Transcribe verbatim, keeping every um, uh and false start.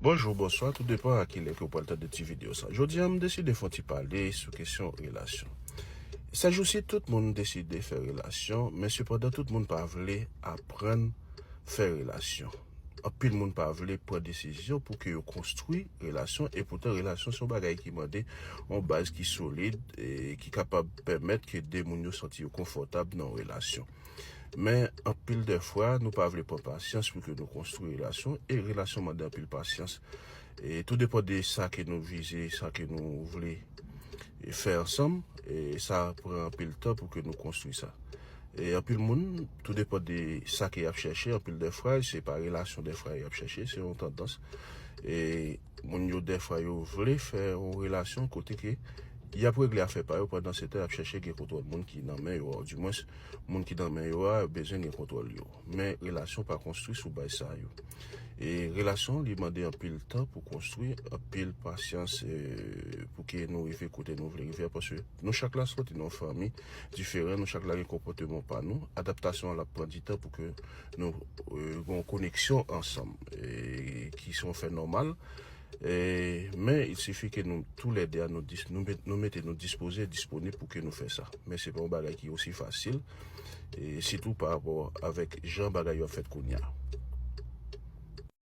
Bonjou, bonswa, tou depan a kilè ke w pral tande ti videyo sa. Jodi a, m deside fè yon ti pale sou kesyon relasyon. Sèjousi, tout moun deside fè relasyon, men sepandan, tout moun pa vle aprann fè relasyon. Anpil moun pa vle pran desizyon pou ke yo konstwi relasyon, e poutan relasyon se yon bagay ki mande yon baz ki solid e ki kapab pèmèt ke de moun yo santi yo konfòtab nan yon relasyon. Men anpil de fwa, nou pa vle pran pasyans pou ke nou konstwi relasyon, e relasyon mande anpil pasyans. E tou depan de sa ke nou vize, sa ke nou vle fè ansanm, e sa pran anpil tan pou ke nou konstwi sa. E anpil moun, tou depan de sa ke y ap chèche, anpil de fwa, se pa relasyon de fwa y ap chèche, se yon tandans. E moun yo, de fwa, yo vle fè yon relasyon kote ke y ap regle afè pa yo, pandan se tan y ap chèche gen kontwòl moun ki nan men yo a, ou dimwens, moun ki nan men yo a bezwen gen kontwòl yo. Men relasyon pa konstwi sou baz sa yo. E relasyon, li mande anpil tan pou konstwi, anpil pasyans, e, pou ke nou rive kote nou vle rive a, paske nou chak la soti nan yon fanmi diferan, nou chak la gen konpòteman pa nou, adaptasyon an l ap pran di tan pou ke nou, e, gen yon koneksyon ansanm, e, ki se yon fè nòmal. E, men, il sifi ke nou, tou lè de a, nou, dis- nou, met- nou mete nou dispoze, disponib pou ke nou fè sa. Men se pa yon bagay ki osi fasil, e sitou pa rapò avèk jan bagay yo ap fèt kounye a.